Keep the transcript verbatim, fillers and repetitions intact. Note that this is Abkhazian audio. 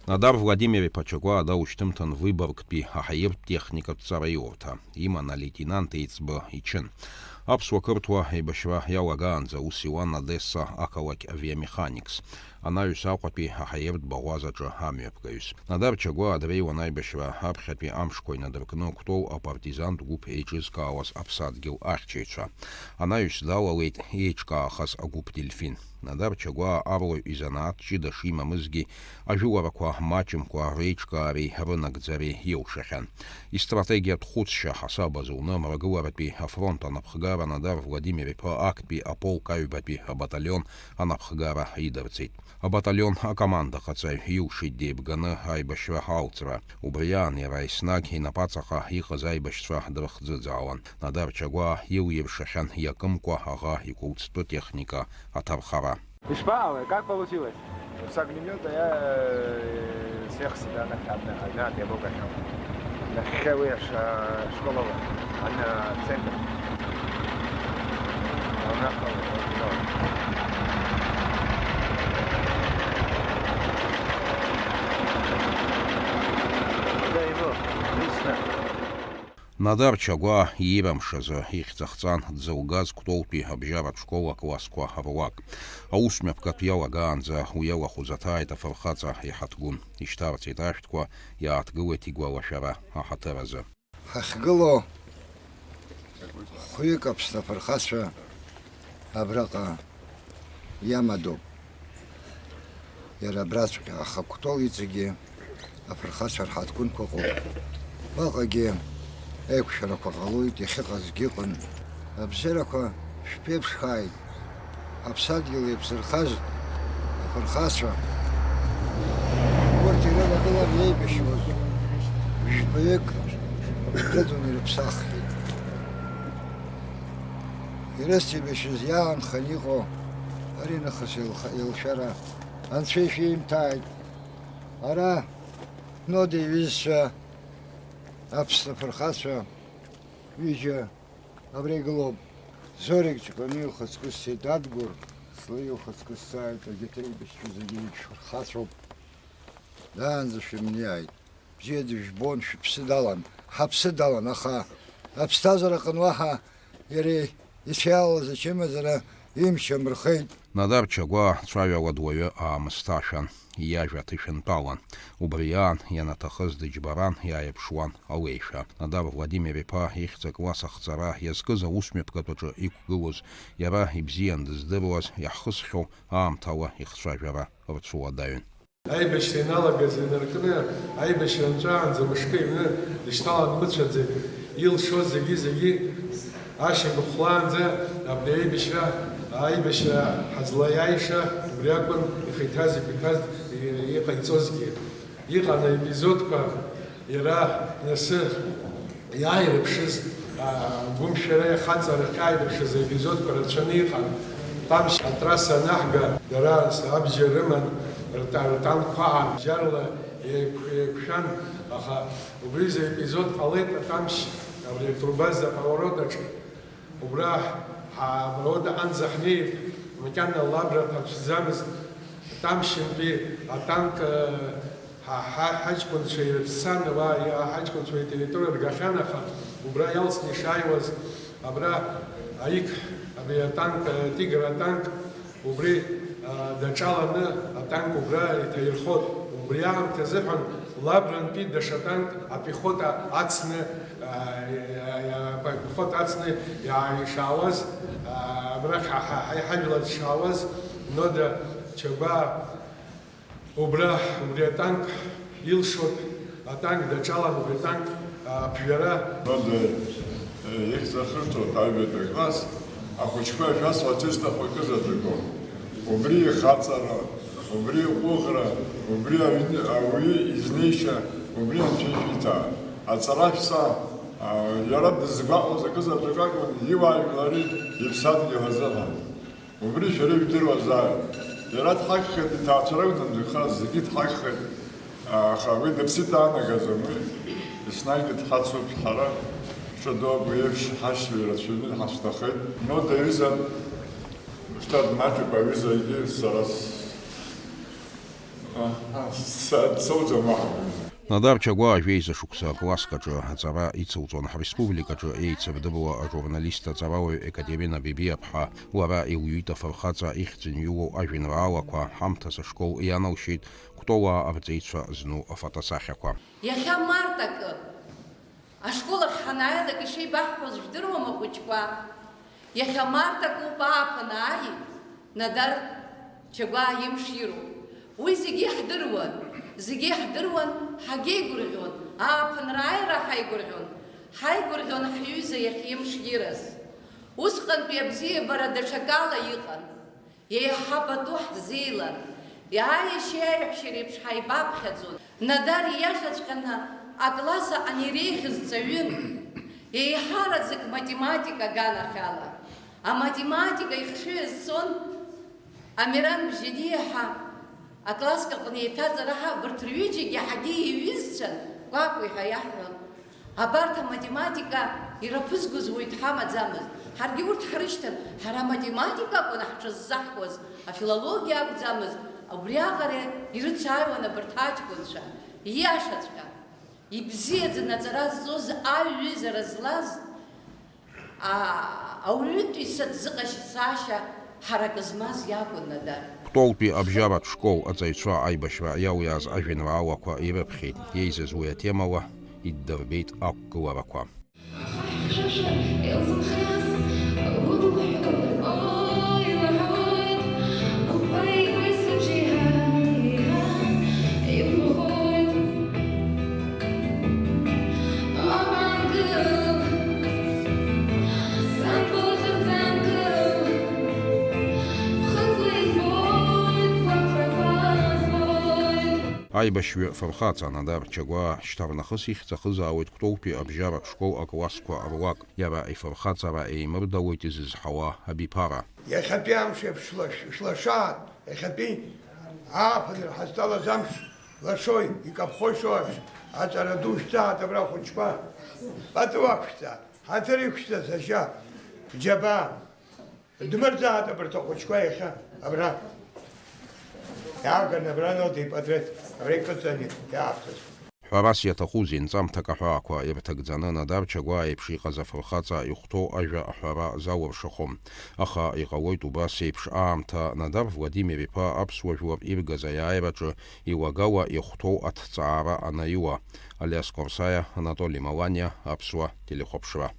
Надар Владимир-иԥа Чагәаа даушьҭымҭан Выборгтәи аҳаиртә техникатә ҵараиурҭа, иман алеитенант еиҵбы ичын. Аԥсуа-қырҭуа еибашьра иалагаанӡа аус иуан Одесса ақалақь авиамеханикс, анаҩс Аҟәатәи аҳаиртә баӷәазаҿы амҩаԥгаҩыс. Надар Чагәаа дреиуан аибашьра аԥхьатәи амшқәа инадыркны Кәтол апартизантә гәыԥ еиҿызкаауаз аԥсадгьыл ахьчаҩцәа. Анаҩс далалеит еиҿкаахаз агәыԥ Дельфин. Надар Чагәаа арлаҩ изанааҭ ҷыда шимамызгьы, ажәыларақәа маҷымкәа реиҿкаареи рынагӡареи илшахьан. Истратегиатә хәыцшьа ҳасаб азуны, Мрагыларатәи афронт анапхгара Надар Владимир-иԥа актәи аполк аҩбатәи абаталион анапхгара идырҵеит. Абаталион акомандаҟаҵаҩ илшеит деибганы аибашьра алҵра. Убри аан иара еснагь инапаҵаҟа иҟаз аибашьцәа дрыхӡыӡаауан. Надар Чагәаа илиршахьан иакымкәа аӷа икәылцтәы техника аҭархара. Ишԥаҟалеи, как получилось? С огнемёта я, э, всех себя на, на, на, на, я бога. Нахьхьи уи аш-, а, школа, ана центр. Анаҟа, да, его, лично. Надар Чагәаа иира мшазы ихьӡ ахҵан дзылгаз Кәтолтәи абжьаратә школ аклассқәа руак. Аусмҩаԥгатә иалагаанӡа уи алахәыз аҭааит афырхаҵа иҳаҭгәын, ишьҭарҵеит ашәҭқәа, иааҭгылеит игәалашәара аҳаҭыр азы. Ҳахьгылоу хәҩык Аԥсны афырхацәа абраҟа иамадоуп. Иара абраҵәҟьа, аха Кәтол иҵегьы афырхацәа рҳаҭгәынқәа ыҟоуп. Уаҟагьы еиқәшәарақәа ҟалоит, иахьыҟазгьы ыҟан. Абзиарақәа шәԥеиԥшхааит. Аԥсадгьыл еиқәзырхаз афырхацәа, урҭ ирылагылан еибашьуаз жәпаҩык рыдын ирыԥсаххьеит. Ирызҭеибашьыз иаанхан иҟоу ари нахыс еилха-, еилшәара Анцәа ишәимҭааит. Ара Нода иҩызцәа, Аԥсны афырхацәа ҩыџьа абра игылоуп. Зорик Ҷкәыни ухаҵкы сцеит, Адгәыр Слеи ухаҵкы сцааит, егьырҭ еибашьцәа зегьы еиԥш фырхацәоуп. Даанӡа шәымнеиааит. Бзиа дыжәбон, шәыԥсы далан, ҳаԥсы далан, аха аԥсҭазаара аҟны уаҳа иара ицәиалалаз ачымазара имч амырхеит. Надар Чагәаа цәаҩала дуаҩы аамысҭашәан, иажәа ҭышәынтәалан. Убри аан, ианаҭахыз дыџьбаран, иааирԥшуан алеишәа. Надар Владимир-иԥа ихьӡ акласс ахҵара иазкыз аусмҩаԥгатәаҿы иқәгылоз, иара ибзиан дыздыруаз, иаҳхысхьоу аамҭала ихцәажәара рцәуадаҩын. Аибашьра иналагаз инаркны, аибашьра нҵәаанӡа мышкы иҩны дышьҭалан дмыцәаӡеит. Илшоз зегьы-зегьы ашьамхә хәлаанӡа абри аибашьра, аибашьра ҳазлаиааиша убри акәын ихы иҭаз, игәы иҭаз, и-, иҟаиҵозгьы. Иҟан аепизодқәа, иара нас иааирԥшыз, а, гәымшәара, ахаҵара ахьааирԥшыз аепизодқәа рацәаны иҟан. Тамшь атрасса анаҳга, дара абџьар рыман, рта-, ртанкқәа аарбжьарала еиқә-, еиқәшәан, аха убри изы епизод ҟалеит, атамшь абри атрубаза поворот аҿы. Убра ҳа-, поворот аҟынӡа ҳнеит, макьана лабра ҭацәӡамызт, атамшьынтәи атанк, э, Ҳа, ҳа, ҳаҷкәынцәа ирыццан, уа, иа-, ҳаҷкәынцәа атерриториа ргахьан, аха убра иалсны ишааиуаз, абра аик, абри атанк, а, Тигр атанк, убри, а, даҿаланы атанк убра иҭаирхот. Убри аамҭазыҳәан Лабрантәи даҽа танк апехота ацны, а, а, а, апехота ацны иааишаауаз, а, абрахь ҳа, ҳа, ҳа, ҳажәлар дшаауаз, Нода Чагәаа, Убра, убри атанк илшоит, атанк даҿалан, убри атанк, а, ԥжәара. Нода, э, ихьӡ ахырҵоит аҩбатәи акласс, ахәыҷқәа шәасҳәарц исҭаху акызаҵәык ауп. Убри ихаҵара, убри иҟәыӷра, убри аҩны, ауаҩы изнеишьа, убри анцәа ишәиҭаа. Аҵара шәца, а, иара дызгәаҟуаз акызаҵәык акәын, иуаажәлари иԥсадгьыл азыҳәан. Убри шәара ижәдыруазааит. Иара дҳагхеит, иҭаацәара акәӡам дзыхаз, зегьы дҳагхеит. Аха уи дыԥсит аанагаӡом, уи еснагь дҳацуп ҳара. Ҽа доуп, уи еиԥш ҳашьцәа ирацәаҩны ҳашьҭахеит. Нода аҩыза, шьҭа дмаҷуп, аҩызагьы сара с-, Сацоуӡом аҳ. Надар Чагәаа жәеиза шықәса акласск аҿы аҵара ицылҵон. Ҳреспубликаҿы еицырдыруа ажурналист аҵарауаҩ Екатерина Бебиаԥҳа лара илҩит афырхаҵа ихьӡ нҩылоу ажәеинраалақәа, ҳамҭас ашкол ианалшьеит Кәтолаа арҵеицәа зну афотосахьақәа. Иахьа март акы, ашкол ахь ҳанааилак ишеибаҳҳәоз жәдыруама, ахәыҷқәа? Иахьа март акоуп, ааԥын ааи, Надар Чагәаа имш ироуп. Уи зегьы иаҳдыруан, зегьы иаҳдыруан, ҳагьеигәырӷьон, ааԥынра ааира ҳаигәырӷьон, ҳаигәырӷьон ҳҩыза иахь имш ираз. Усҟантәи абзиабара даҽакала иҟан. Еиҳа пату ҳзеилан, иааишьеи аиҳәшьеи реиԥш ҳаибаԥхьаӡон. Надар ииашаҵәҟьаны акласс аҟны иреиӷьыз ҵаҩын, еиҳараӡак математика аганахьала. Аматематика ихшыҩ азцон Амиран Бжьаниа ҳәа акласск аҟны еиҭаҵара ҳа-, абарҭ рҩыџьагьы ҳагьы иҩызцәан, Кәакәи ҳәа иаҳҳәон. Абарҭ аматематика ираԥызгоз уаҩ дҳамаӡамызт. Ҳаргьы урҭ ҳрышьҭан, ҳара аматематика акәын ҳҽыззаҳкуаз, афилологиа акәӡамызт, убриаҟара ирыцааиуан абарҭ аҷкәынцәа. Ииашаҵәҟьа, ибзиаӡаны аҵара зҵоз аҩызара злаз, а, ауаҩытәыҩса дзыҟашьцашьа ҳаракы змаз иакәын Надар. Кәтолтәи абжьаратә школ аҵаҩцәа аибашьра иалиааз ажәеинраалақәа ирыԥхьеит, еизаз уи атемала иддырбеит ақәгыларақәа. Аибашьҩы фырхаҵа Надар Чагәаа шьҭарнахыс ихьӡ ахызаауеит Кәтолтәи абжьаратә школ аклассқәа руак. Иара ифырхаҵара еимырдалоит изызҳауа абиԥара. Иахьатәи амш еиԥш шлаш-, шлашаат, иахьатәи ааԥынра ҳазҭалаз амш лашоит, икаԥхошьоу амш, аҵара ду шәҵааит абра ахәыҷқәа. Пату ақәшәҵа, ҳаҭыр иқәшәҵа, сашьа, џьабаа. Дмырӡааит абарҭ ахәыҷқәа иахьа абра. Иааганы абра ноуҭеи ипатреҭ абра икыҵаны иаавҵаз. Ҳәарас иаҭахузеи, нҵамҭак аҳәаақәа ирҭагӡаны Надар Чагәаа еиԥш иҟаз афырхаҵа ихәҭоу ажәа аҳәара залыршахом. Аха иҟалоит убас еиԥш аамҭа Надар Владимир-иԥа аԥсуа жәлар иргаз аиааираҿы илагала ихәҭоу аҭҵаара анаиуа. Алиас Корсаиа, Анатоли Маланиа, Аԥсуа телехәаԥшра.